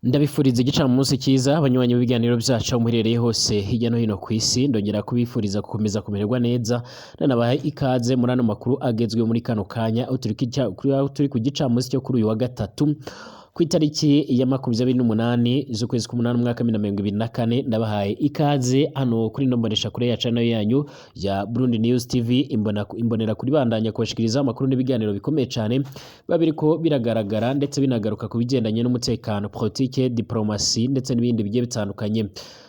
Ndabifuriza igicamunsi cyiza abanywanyi b'ibiganiro byacu aho muherereye hose hirya no hino ku isi. Ndongera kubifuriza gukomeza kumererwa neza, nanabaha ikaze muri ano makuru agezweho muri kano kanya, aho turi ku gicamunsi cyo kuri uyu wa gatatu, ku itariki ya 28 z'ukwezi k'umunani, umwaka wa 2024. Ndabahaye ikaze hano kuri ino mboneshakure yacu nayo yanyu ya Burundi News TV, imbona imbonera kuri bandanya kubashikiriza amakuru n'ibiganiro bikomeye cyane biba biriko biragaragara ndetse binagaruka ku bigendanye n'umutekano, politike, diplomasi ndetse n'ibindi bigiye bitandukanye.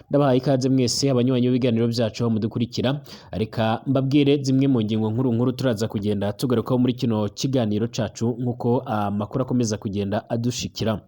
Ndabahaye ikaze mwese abanywanyi b'ibiganiro byacu aho mudukurikira. Reka mbabwire zimwe mu ngingo nkuru nkuru turaza kugenda tugarukaho muri kino kiganiro cacu, nk'uko amakuru akomeza kugenda adushikira.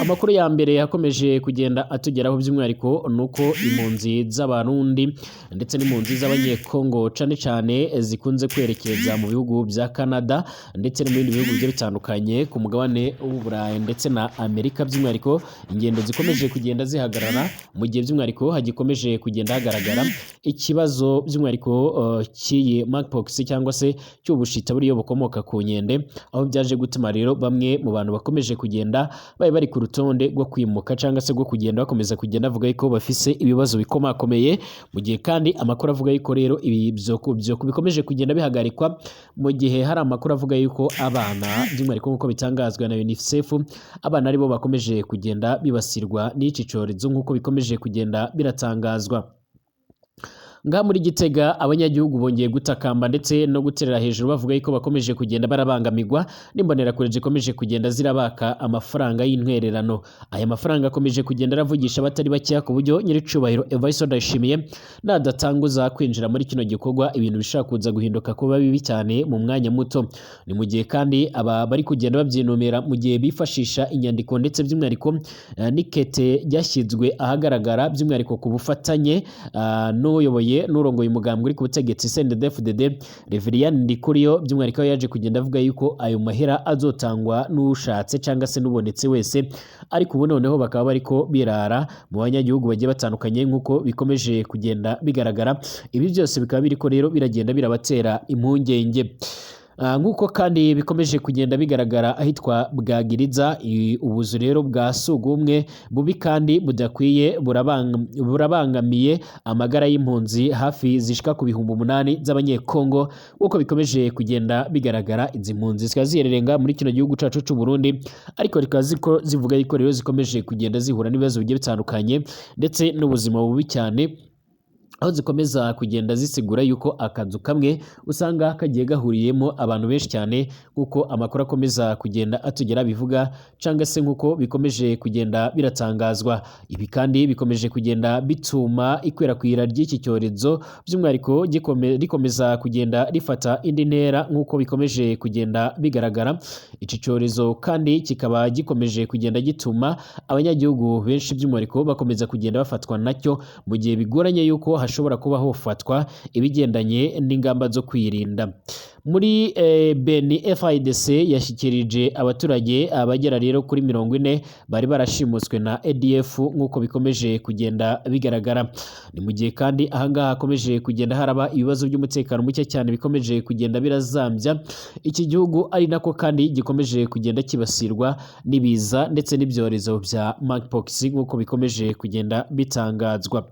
Amakuru ya mbere yakomeje kugenda atugeraho by'umwihariko ni uko impunzi z'Abarundi ndetse n'impunzi z'Abanyekongo, cane cane zikunze kwerekeza mu bihugu bya Canada ndetse no mu bindi bihugu bigiye bitandukanye ku mugabane w'Uburayi ndetse na Amerika, by'umwihariko ingendo zikomeje kugenda zihagarara, mu gihe by'umwihariko hagikomeje kugenda hagaragara ikibazo by'umwihariko cy'iyi monkeypox cyangwa se cy'ubushita buriyo bukomoka ku nkende, aho byaje gutuma rero bamwe mu bantu bakomeje kugenda bari bari ku rutonde rwo kwimuka cyangwa se rwo kugenda bakomeza kugenda bavuga yuko bafise ibibazo bikomakomeye, mu gihe kandi amakuru avuga yuko rero ibi byo bikomeje kugenda bihagarikwa, mu gihe hari amakuru avuga yuko abana, by'umwihariko nk'uko bitangazwa na UNICEF, abana aribo bakomeje kugenda bibasirwa n'iki cyorezo, nk'uko bikomeje kugenda biratangazwa. Ngaha muri Gitega, abanyagihugu bongeye gutakamba ndetse no guterera hejuru, bavuga yuko bakomeje kugenda barabangamirwa n'imbonerakure zikomeje kugenda zirabaka amafaranga y'intwererano. Aya mafaranga akomeje kugenda aravugisha abatari bakeya, ku buryo nyiricubahiro Evariste Ndayishimiye nadatanguza kwinjira muri kino gikorwa, ibintu bishobora kuza guhinduka kuba bibi cyane mu mwanya muto. Ni mu gihe kandi aba bari kugenda babyinumira mu gihe bifashisha inyandiko ndetse by'umwihariko n'ikete ryashyizwe ahagaragara, by'umwihariko ku bufatanye n'uyoboye, n'urongoye umugambwe uri ku butegetsi CNDD-FDD, Reverien Ndikuriyo. By'umwihariko aho yaje kugenda avuga yuko ayo mahera azotangwa n'ushatse cyangwa se n'ubonetse wese, ariko ubu noneho bakaba bariko birara mu banyagihugu bagiye batandukanye, nk'uko bikomeje kugenda bigaragara. Ibi byose bikaba biriko rero biragenda birabatera impungenge. Nk'uko kandi bikomeje kugenda bigaragara ahitwa Bwagiriza, ubuzu rero bwa sugumwe bubi kandi budakwiye burabangamiye amagara y'impunzi hafi zishika ku 8000 z'Abanyekongo, nk'uko bikomeje kugenda bigaragara. Izi mpunzi zikaba ziherereye ngaha muri kino gihugu cacu c'u Burundi, ariko zikaba ziko zivuga yuko rero zikomeje kugenda zihura n'ibibazo bigiye bitandukanye ndetse n'ubuzima bubi cyane, aho zikomeza kugenda zisigura yuko akazu kamwe usanga kagiye gahuriyemo abantu benshi cyane, nk'uko amakuru akomeza kugenda atugera bivuga, cyangwa se nk'uko bikomeje kugenda biratangazwa. Ibi kandi bikomeje kugenda bituma ikwirakwira ry'iki cyorezo by'umwihariko rikomeza kugenda rifata indi ntera, nk'uko bikomeje kugenda bigaragara. Iki cyorezo kandi kikaba gikomeje kugenda gituma abanyagihugu benshi by'umwihariko bakomeza kugenda bafatwa nacyo, mu gihe bigoranye yuko hashobora kuba hofatwa ibigendanye n'ingamba zo kwirinda. Muri Beni, FARDC yashyikirije abaturage abagera rero kuri 40 bari barashimuswe na ADF, nk'uko bikomeje kugenda bigaragara. Ni mu gihe kandi ahangaha hakomeje kugenda haraba ibibazo by'umutekano muke cyane bikomeje kugenda birazambya iki gihugu, ari nako kandi gikomeje kugenda kibasirwa n'ibiza ndetse n'ibyorezo bya monkeypox, nk'uko bikomeje kugenda bitangazwa.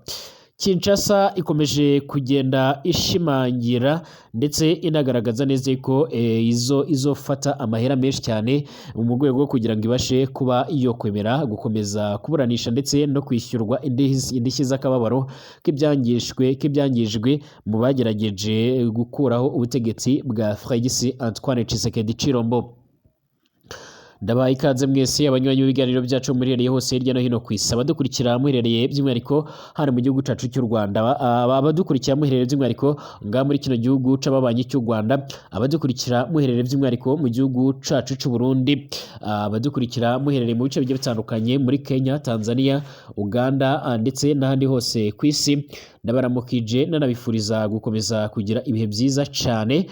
Kinshasa ikomeje kugenda ishimangira ndetse inagaragaza neza ko izo izofata amahera menshi cyane mu rwego rwo kugira ngo ibashe kuba yo kwemera gukomeza kuburanisha ndetse no kwishyurwa indishyi z'akababaro k'ibyangijwe mu bagerageje gukuraho ubutegetsi bwa Félix Antoine Tshisekedi Tshilombo. Ndabaha ikaze mwese abanywanyi b'ibiganiro byacu muherereye hose hirya no hino ku isi, abadukurikira muherereye by'umwihariko hano mu gihugu cacu cy'u Rwanda, abadukurikira muherereye by'umwihariko ngaha muri kino gihugu c'ababanyi cy'u Rwanda, abadukurikira muherereye by'umwihariko mu gihugu cacu c'u Burundi, abadukurikira muherereye mu bice bigiye bitandukanye muri Kenya, Tanzania, Uganda ndetse n'ahandi hose ku isi, ndabaramukije nanabifuriza gukomeza kugira ibihe byiza cyane.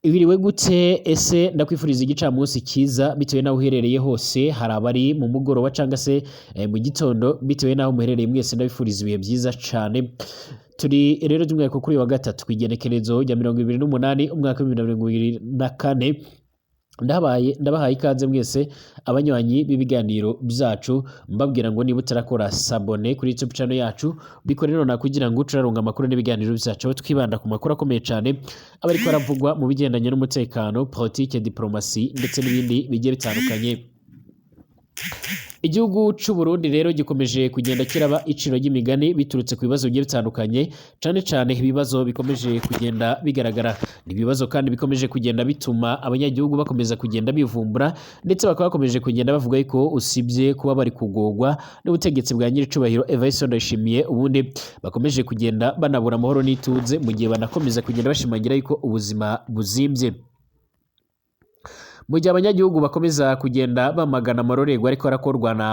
Wiriwe gute ese? Ndakwifuriza igicamunsi cyiza bitewe n'aho uherereye hose. Hari abari mu mugoroba cyangwa se mu gitondo, bitewe n'aho muherereye mwese, ndabifuriza ibihe byiza cyane. Turi rero by'umwihariko kuri uyu wa gatatu, ku igenekerezo rya 28, umwaka wa 2024. Ndabahaye ndabahaye ikaze mwese abanywanyi b'ibiganiro byacu, mbabwira ngo niba utarakora s'abonner kuri YouTube channel yacu, bikore none kugira ngo ucuraronga amakuru n'ibiganiro byacu, aho twibanda ku makuru akomeye cyane aba ariko aravugwa mu bigendanye n'umutekano, politike, diplomasi ndetse n'ibindi bigiye bitandukanye. Igihugu c'u Burundi rero gikomeje kugenda kiraba iciro ry'imigani biturutse ku bibazo bigiye bitandukanye, cane cane ibibazo bikomeje kugenda bigaragara. Ni ibibazo kandi bikomeje kugenda bituma abanyagihugu bakomeza kugenda bivumbura, ndetse bakaba bakomeje kugenda bavuga yuko usibye kuba bari kugogwa n'ubutegetsi bwa nyiricubahiro Evariste Ndayishimiye, ubundi bakomeje kugenda banabura amahoro n'ituze, mu gihe banakomeza kugenda bashimangira yuko ubuzima buzimvye. Mu gihe abanyagihugu bakomeza kugenda bamagana amarorerwa ariko arakorwa na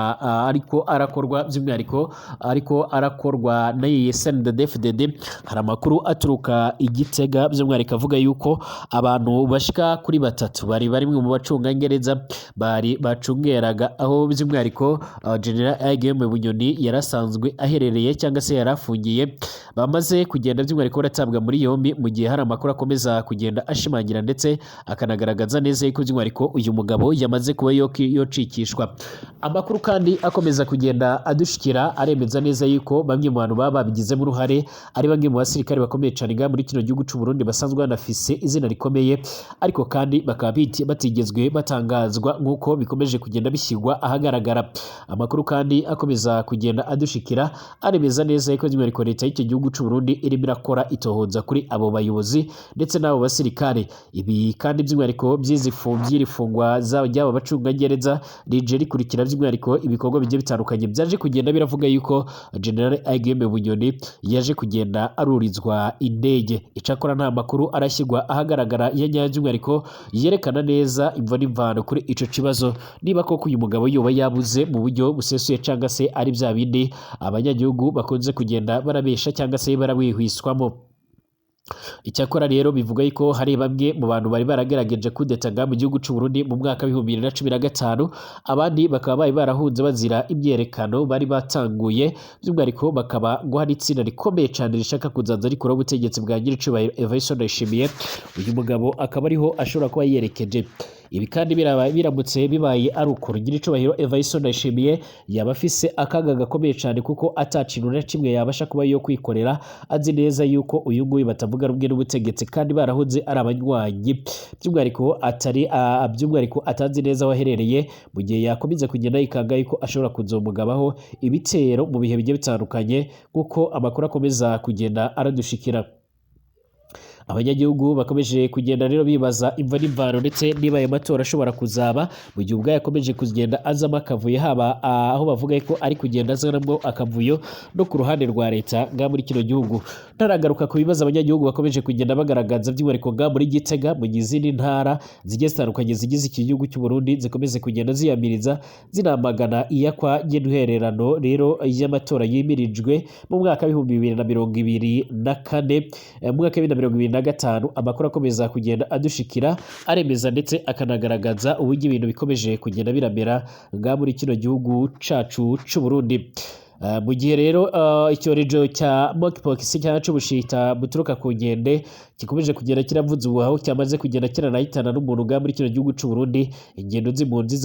ariko arakorwa by'umwihariko ariko arakorwa n'iyi CNDD-FDD, hari amakuru aturuka i Gitega by'umwihariko avuga yuko abantu bashika kuri batatu bari barimwe mu bacungangereza bari bacungeraga aho by'umwihariko General Guillaume Bunyoni yarasanzwe aherereye cyangwa se yarafungiye, bamaze kugenda by'umwihariko baratabwa muri yombi, mu gihe hari amakuru akomeza kugenda ashimangira ndetse akanagaragaza neza yuko by'umwihariko uyu mugabo yamaze kuba yocikishwa. Amakuru kandi akomeza kugenda adushikira aremeza neza yuko bamwe mu bantu baba babigizemo uruhare ari bamwe mu basirikare bakomeye cyane ngaha muri kino gihugu c'u Burundi, basanzwe banafise izina rikomeye, ariko kandi bakaba batigezwe batangazwa nk'uko bikomeje kugenda bishyirwa ahagaragara. Amakuru kandi akomeza kugenda adushikira aremeza neza yuko by'umwihariko leta y'icyo gihugu c'u Burundi irimo irakora itohoza kuri abo bayobozi ndetse n'abo basirikare. Ibi kandi by'umwihariko by'izi by'iri fungwa ry'aba bacungagereza rije rikurikira by'umwihariko ibikorwa bigiye bitandukanye byaje kugenda biravuga yuko General Guillaume Bunyoni yaje kugenda arurizwa indege. Icakora nta makuru arashyirwa ahagaragara ya nyayo by'umwihariko yerekana neza imvo n'imvano kuri ico kibazo, niba koko uyu mugabo yoba yabuze mu buryo busesuye cyangwa se ari bya bindi abanyagihugu bakunze kugenda barabesha cyangwa se barabihwiswamo. Icyakora rero bivuga yuko hari bamwe mu bantu bari baragerageje kudeta mu gihugu c'u Burundi mu mwaka w'2015, abandi bakaba bari barahunze bazira imyerekano bari batanguye, by'umwihariko bakaba ngo hari itsinda rikomeye cyane rishaka kuzaza rikuraho ubutegetsi bwa nyiricubahiro Evariste Ndayishimiye. Uyu mugabo akaba ariho ashobora kuba yerekeje. Ibi kandi biramutse bibaye ari uko, nyiricubahiro Evariste Ndayishimiye yaba afise akaga gakomeye cyane, kuko atakintu na kimwe yabasha kuba yo kwikorera, azi neza yuko uyu nguyu batavuga rumwe n'ubutegetsi kandi barahoze ari abanywanyi, by'umwihariko atari by'umwihariko atazi neza aho aherereye, mu gihe yakomeza kugenda yikanga yuko ashobora kuzomugabaho ibitero mu bihe bigiye bitandukanye, kuko amakuru akomeza kugenda aradushikira. Abanyagihugu bakomeje kugenda rero bibaza imva n'imvano ndetse niba ayo matora ashobora kuzaba, mu gihe ubwayo akomeje kugenda azamo akavuyo, haba aho bavuga ko ari kugenda azanamo akavuyo no ku ruhande rwa leta ngaha muri kino gihugu. Ntaragaruka ku bibazo abanyagihugu bakomeje kugenda bagaragaza by'umwihariko ngaha muri Gitega, mu gihe izindi ntara zigiye zitandukanye zigize iki gihugu cy'u Burundi zikomeze kugenda ziyamiriza zinamagana iyakwa ry'intwererano rero y'amatora yimirijwe mu mwaka w'2024, mu mwaka w'2025. Amakuru akomeza kugenda adushikira aremeza ndetse akanagaragaza uburyo ibintu bikomeje kugenda biramera ngaha muri kino gihugu cacu c'u Burundi. Mu gihe rero icyorezo cya monkeypox cyangwa c'ubushita buturuka ku nkende gikomeje kugenda kiravuza ubuhaho, cyamaze kugenda kiranahitana n'umuntu ngaha muri kino gihugu c'u Burundi, ingendo z'impunzi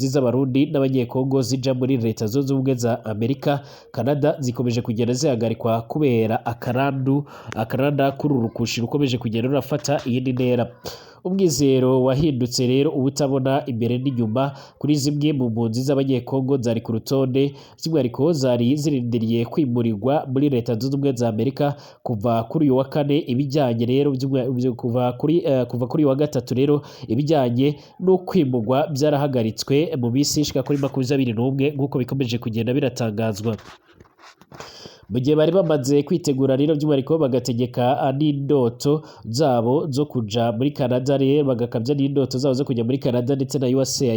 z'abarundi n'abanyekongo zija muri Leta Zunze Ubumwe za Amerika, Canada zikomeje kugenda zihagarikwa kubera akaranda k'uru rukushi rukomeje kugenda rurafata iyindi ntera. Umwizero wahindutse rero ubutabona imbere n'inyuma kuri zimwe mu mpunzi z'abanyekongo zari ku rutonde, by'umwihariko zari zirindiriye kwimurirwa muri Leta Zunze Ubumwe za Amerika kuva kuri uyu wa kane. Ibijyanye rero kuva kuri uyu wa gatatu rero ibijyanye no kwimurwa byarahagaritswe mu minsi ishika kuri 21, nk'uko bikomeje kugenda biratangazwa. Mu gihe bari bamaze kwitegura rero by'umwihariko bagategeka n'indoto zabo zo kuja muri Canada, rero bagakabya n'indoto zabo zo kujya muri Canada ndetse na USA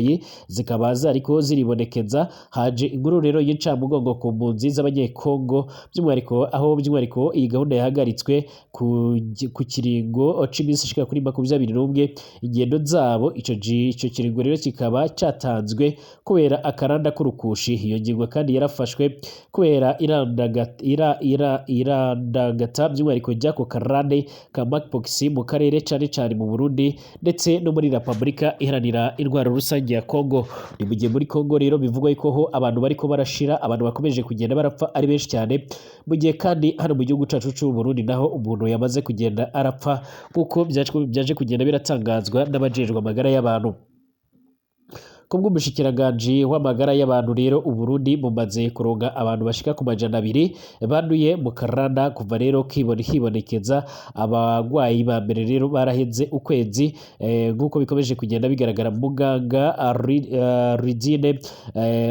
zikaba zariko ziribonekeza, haje inkuru rero y'incamugongo ku mpunzi z'abanyekongo, by'umwihariko aho by'umwihariko iyi gahunda yahagaritswe ku kiringo c'iminsi ishika kuri 21 ingendo zabo. Ico kiringo rero kikaba cyatanzwe kubera akaranda k'urukushi. Iyo ngingo kandi yarafashwe kubera irandagata by'umwihariko ry'ako karande ka monkeypox mu karere, cane cane mu Burundi ndetse no muri Repubulika Iharanira Intwaro Rusange ya Congo. Ni mu gihe muri Congo rero bivugwa yuko ho abantu bariko barashira, abantu bakomeje kugenda barapfa ari benshi cyane, mu gihe kandi hano mu gihugu cacu c'u Burundi naho umuntu yamaze kugenda arapfa, nk'uko byaje kugenda biratangazwa n'abajejwe amagara y'abantu. Kubw'umushikiranganji w'amagara y'abantu rero, Uburundi bumaze kuronga abantu bashika ku 200 banduye mu karanda kuva rero hibonekeza abagwayi ba mbere. Rero baraheze ukwezi, nk'uko bikomeje kugenda bigaragara. Muganga Ridine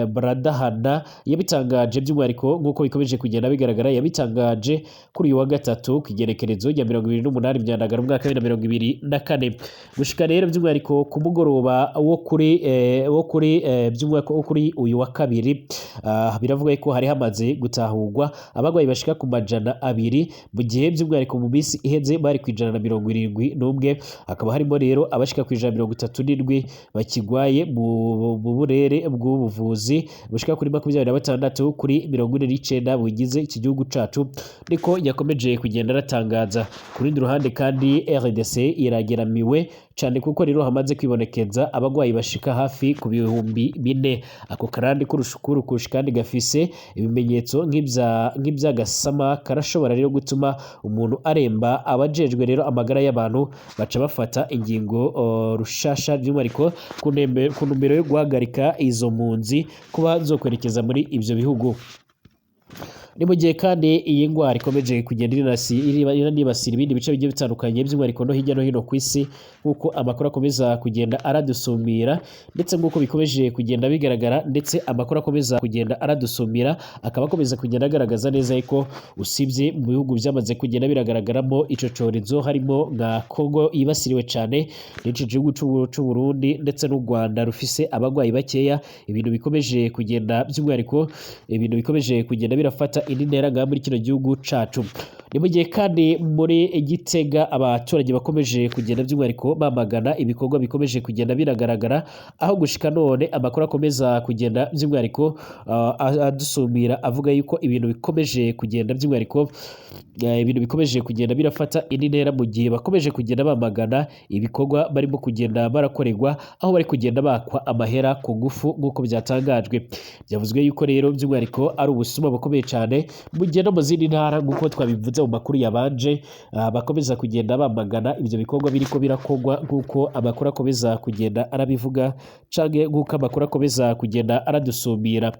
Baradahana yabitangaje by'umwihariko, nk'uko bikomeje kugenda bigaragara, yabitangaje kuri uyu wa gatatu ku igenekerezo rya 28 Myandagaro umwaka wa 2024. Gushika rero by'umwihariko ku mugoroba wo kuri by'umwihariko wo kuri uyu wa kabiri, biravuga ko hari hamaze gutahurwa abagwayi bashika ku 200, mu gihe by'umwihariko mu minsi iheze bari ku 171. Hakaba harimo rero abashika ku 137 bakigwaye mu burere bw'ubuvuzi bushika kuri 26 kuri 49 bugize iki gihugu cacu, niko yakomeje kugenda aratangaza. Ku rundi ruhande kandi, RDC irageramiwe cyane, kuko rero hamaze kwibonekeza abagwayi bashika hafi ku 4000. Ako karande k'urushukurukushi kandi gafise ibimenyetso nk'iby'agasama, karashobora rero gutuma umuntu aremba. Abajejwe rero amagara y'abantu baca bafata ingingo rushasha, by'umwihariko ku ntumbero yo guhagarika izo mpunzi kuba zokwerekeza muri ivyo bihugu. Ni mu gihe kandi iyi ndwara ikomeje kugenda iranibasira ibindi bice bigiye bitandukanye, by'umwihariko no hirya no hino ku isi, nk'uko amakuru akomeza kugenda aradusumira, ndetse nk'uko bikomeje kugenda bigaragara, ndetse amakuru akomeza kugenda aradusumira akaba akomeza kugenda agaragaza neza ko usibye mu bihugu byamaze kugenda biragaragaramo ico corezo, harimo nka Congo yibasiriwe cyane n'ico gihugu c'u Burundi ndetse n'u Rwanda rufise abagwayi bakeya, ibintu bikomeje kugenda by'umwihariko ibintu bikomeje kugenda birafata indi ntera ngaha muri kino gihugu cacu. Ni mu gihe kandi muri Gitega abaturage bakomeje kugenda by'umwihariko bamagana ibikorwa bikomeje kugenda biragaragara, aho gushika none amakuru akomeza kugenda by'umwihariko adusumira avuga yuko ibintu bikomeje kugenda by'umwihariko ibintu bikomeje kugenda birafata indi ntera, mu gihe bakomeje kugenda bamagana ibikorwa barimo kugenda barakorerwa, aho bari kugenda bakwa amahera ku ngufu nk'uko byatangajwe. Byavuzwe yuko rero by'umwihariko ari ubusuma bukomeye cyane, mu gihe no mu zindi ntara, nk'uko twabivuze mu makuru yabanje, bakomeza kugenda bamagana ibyo bikorwa biriko birakorwa, nk'uko amakuru akomeza kugenda arabivuga canke nk'uko amakuru akomeza kugenda aradusumira.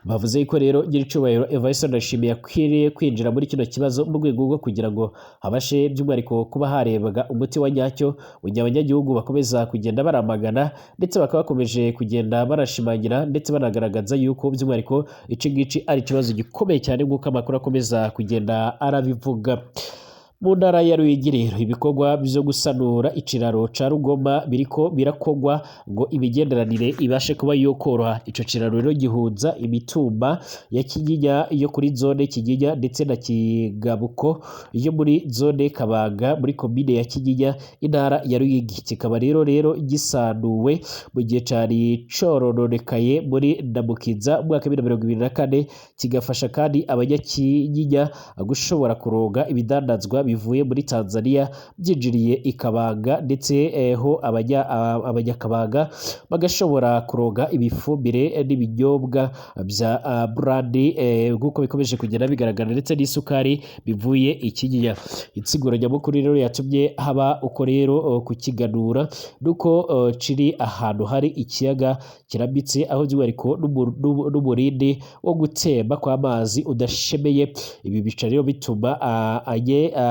Bavuze yuko rero Nyiricubahiro Evariste Ndayishimiye akwiriye kwinjira muri kino kibazo mu rwego rwo kugira ngo habashe by'umwihariko kuba harebwa umuti wa nyacyo, mu gihe abanyagihugu bakomeza kugenda baramagana, ndetse bakaba bakomeje kugenda barashimangira ndetse banagaragaza yuko by'umwihariko iki ngiki ari ikibazo gikomeye cyane, nk'uko amakuru akomeza kugenda arabivuga. Mu ntara ya Ruyigi rero, ibikorwa byo gusanura ikiraro ca Rugoma biriko birakorwa ngo imigenderanire ibashe kuba yo koroha. Ico kiraro rero gihuza imitumba ya Kinyinya yo kuri zone Kinyinya ndetse na Kigabuko yo muri zone Kabanga muri komine ya Kinyinya, intara ya Ruyigi. Kikaba rero gisanuwe mu gihe cari corononekaye muri Ndamukiza umwaka wa 2024, kigafasha kandi abanyakinyinya gushobora kuronka ibidandazwa bivuye muri Tanzania byinjiriye ikabanga, ndetse ho abanyakabanga bagashobora kuronka ibifumbire n'ibinyobwa bya brandi, nk'uko bikomeje kugenda bigaragara, ndetse n'isukari bivuye ikinyinya. Insiguro nyamukuru rero yatumye haba uko rero kukiganura nuko kiri ahantu hari ikiyaga kirambitse, aho by'umwihariko n'umurindi wo gutemba kw'amazi udashemeye. Ibi bica rero bituma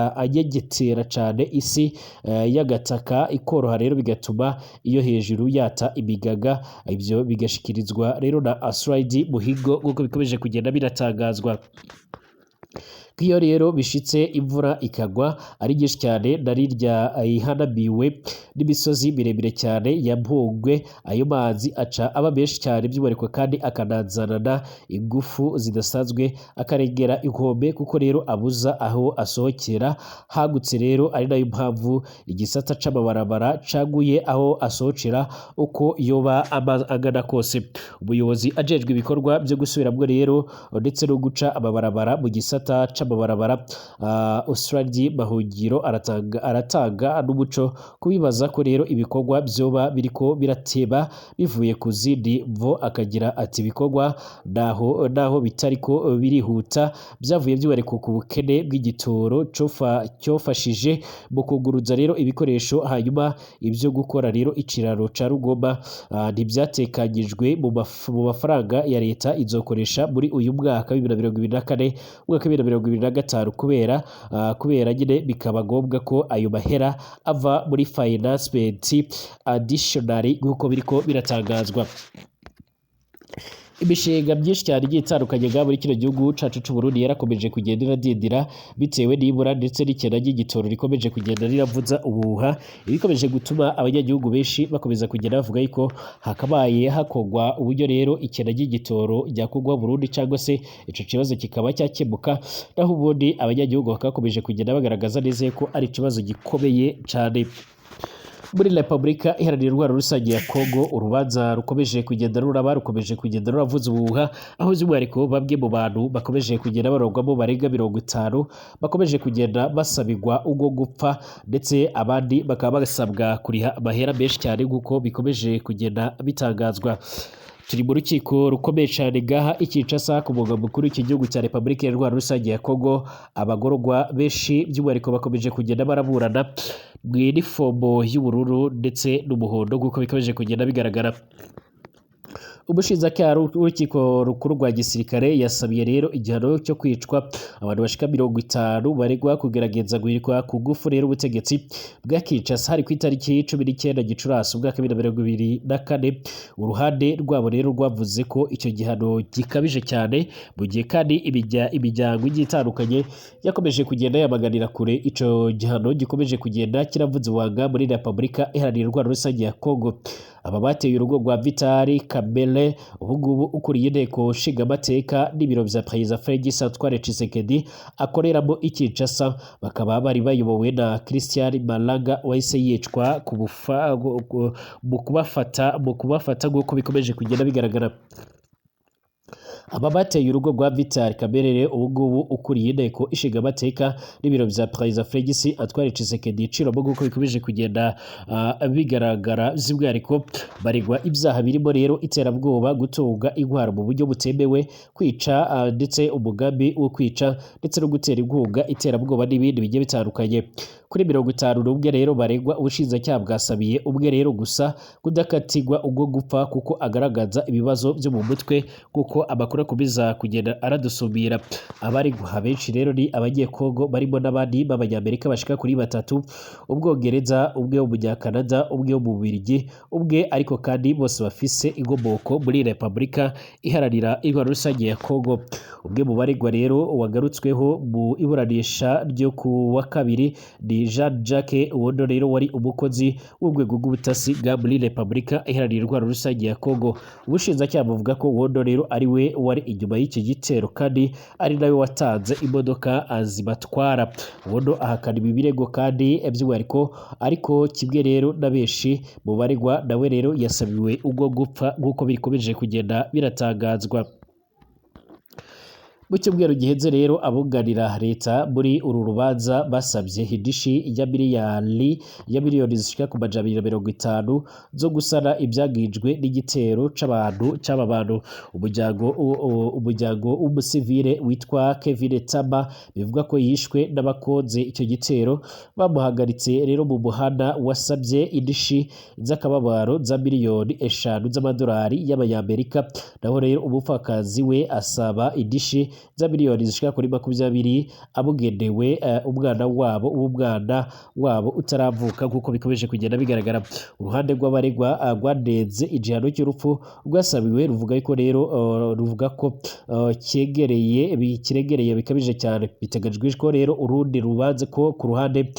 anyegetera cyane isi y'agataka ikoroha, rero bigatuma iyo hejuru yata imigaga. Ibyo bigashikirizwa rero na Asraidi Muhigo, nk'uko bikomeje kugenda biratangazwa. Nk'iyo rero bishitse imvura ikagwa ari nyinshi cyane na rirya ihanamiwe n'imisozi miremire cyane ya Mpungwe, ayo mazi aca aba menshi cyane by'umwihariko kandi akanazanana ingufu zidasanzwe, akarengera inkombe kuko rero abuza aho asohokera hagutse. Rero ari nayo mpamvu igisata c'amabarabara caguye aho asohokera uko yoba angana kose. Umuyobozi ajejwe ibikorwa byo gusubiramwo rero ndetse no guca amabarabara mu gisata c'amabarabara, Australie Mahungiro, aratanga n'umuco kubibaza ko rero ibikorwa vyoba biriko birateba bivuye ku zindi mvo, akagira ati: "Ibikorwa naho bitariko birihuta byavuye by'umwihariko ku bukene bw'igitoro cyofashije mu kuguruza rero ibikoresho. Hanyuma ibyo gukora rero ikiraro ca Rugoma ntibyatekanyijwe mu mafaranga ya leta izokoresha muri uyu mwaka wa 2024, umwaka wa 2025, kubera nyine bikaba ngombwa ko ayo mahera ava muri financement additionnel," nk'uko biriko biratangazwa. Imishinga myinshi cyane igiye itandukanye ngaha muri kino gihugu cacu c'u Burundi yarakomeje kugenda iradindira bitewe n'ibura ndetse n'ikena ry'igitoro rikomeje kugenda riravuza ubuhuha, ibikomeje gutuma abanyagihugu benshi bakomeza kugenda bavuga yuko hakabaye hakorwa uburyo rero ikena ry'igitoro ryakorwa Burundi cyangwa se ico kibazo kikaba cyakemuka. Naho ubundi abanyagihugu bakaba bakomeje kugenda bagaragaza neza ko ari ikibazo gikomeye cane. Muri Repubulika Iharanira Intwaro Rusange ya Kongo, urubanza rukomeje kugenda ruraba, rukomeje kugenda ruravuza ubuhuha, aho by'umwihariko bamwe mu bantu bakomeje kugenda barogwamo barenga 50 bakomeje kugenda basabirwa ubwo gupfa, ndetse abandi bakaba basabwa kuriha amahera menshi cyane, nk'uko bikomeje kugenda bitangazwa. Turi mu rukiko rukomeye cyane gaha i Kinshasa, ku murwa mukuru w'iki gihugu cya Repubulika Iharanira Rusange ya Kongo. Abagororwa benshi by'umwihariko bakomeje kugenda baraburana mu inifomo y'ubururu ndetse n'umuhondo, nk'uko bikomeje kugenda bigaragara. Umushinjacyaha w'urukiko rukuru rwa gisirikare yasabiye rero igihano cyo kwicwa abantu bashika 50 baregwa kugerageza guhirikwa ku ngufu rero ubutegetsi bwa Kinshasa. Hari ku itariki 19 Gicurasi umwaka wa 2024. Uruhande rwabo rero rwavuze ko icyo gihano gikabije cyane, mu gihe kandi imiryango igiye itandukanye yakomeje kugenda yamaganira kure ico gihano gikomeje kugenda kiravuza uwanga muri Repubulika Iharanira Intwaro Rusange ya Kongo. Aba bateye urugo rwa Vital Kamerhe, ubungubu ukuriye inteko nshingamateka, n'ibiro vya Perezida Felix Antoine Tshisekedi akoreramo i Kinshasa, bakaba bari bayobowe na Christian Malanga wahise yicwa mu kubafata, nk'uko bikomeje kugenda bigaragara. Aba bateye urugo rwa Vital Kamerhe, ubungubu ukuriye inteko ishingamateka, n'ibiro vya Perezida Felix Antoine Tshisekedi Tshilombo, nk'uko bikomeje kugenda bigaragara, by'umwihariko baregwa ibyaha birimo rero iterabwoba, gutunga intwaro mu buryo butemewe, kwica, ndetse umugambi wo kwica, ndetse no gutera inkunga iterabwoba n'ibindi bigiye bitandukanye. Kuri 51 rero baregwa, ubushinjacyaha bwasabiye umwe rero gusa kudakatirwa ubwo gupfa kuko agaragaza ibibazo byo mu mutwe, kuko amakuru akomeza kugenda aradusumira. Abaregwa benshi rero ni Abanyekongo, barimo n'abandi b'Abanyamerika bashika kuri batatu, Ubwongereza, umwe w'Umunyakanada, umwe wo mu Bubiligi, umwe, ariko kandi bose bafise inkomoko muri Repubulika Iharanira Intwaro Rusange ya Kongo. Umwe mu baregwa rero wagarutsweho mu iburanisha ryo ku wa kabiri ni Jean Jacques Wondo, rero wari umukozi w'urwego rw'ubutasi bwa muri Repubulika Iharanira Intwaro Rusange ya Kongo. Ubushinjacyaha buvuga ko Wondo rero ari we wari inyuma y'iki gitero kandi ari nawe watanze imodoka zibatwara. Wondo ahakana ibi birego kandi by'umwihariko, ariko kimwe rero na benshi mu baregwa, nawe rero yasabiwe ubwo gupfa, nk'uko bikomeje kugenda biratangazwa. Mu cyumweru giheze rero, abunganira leta muri uru rubanza basabye indishi ya miliyoni zishika ku 250 zo gusana ibyangijwe n'igitero c'abantu c'aba bantu. Umuryango w'umusivile witwa Kevin Taba, bivuga ko yishwe n'abakoze icyo gitero bamuhagaritse rero mu muhanda, wasabye indishi z'akababaro za miliyoni 5 z'amadolari y'Abanyamerika. Naho rero umupfakazi we asaba indishi za miliyoni zishika kuri 20 abugenewe umwana wabo, w'umwana wabo utaravuka, nk'uko bikomeje kugenda bigaragara. Uruhande rw'abaregwa rwanenze igihano cy'urupfu rwasabiwe, ruvuga ko rero ruvuga ko cyegereye kiregereye bikabije cyane. Biteganyijwe ko rero urundi rubanza ko ku ruhande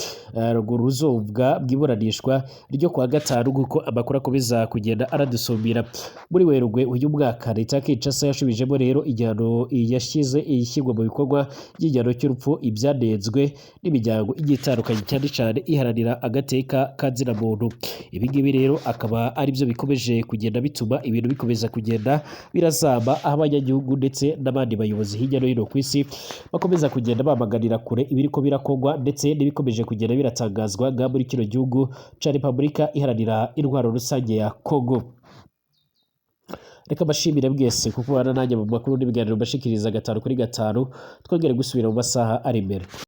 ruzobwa bw'iburanishwa ryo kuwa gatanu, nk'uko amakuru akomeza kugenda aradusumbira. Muri Werurwe uyu mwaka, leta ya Kinshasa yashubijemo rero igihano, yashyize ishyirwa mu bikorwa ry'igihano cy'urupfu, ibyanenzwe n'imiryango igiye itandukanye, cyane cyane iharanira agateka ka muntu. Ibi ngibi rero akaba ari byo bikomeje kugenda bituma ibintu bikomeza kugenda birazamba, aho abanyagihugu ndetse n'abandi bayobozi hirya no hino ku isi bakomeza kugenda bamaganira kure ibiriko birakorwa ndetse n'ibikomeje kugenda biratangazwa nga muri kino gihugu ca Repubulika Iharanira Intwaro Rusange ya Congo. Reka mbashimire mwese kuko ubana nanjye mu makuru n'ibiganiro mbashikiriza gatanu kuri gatanu. Twongere gusubira mu masaha ari imbere.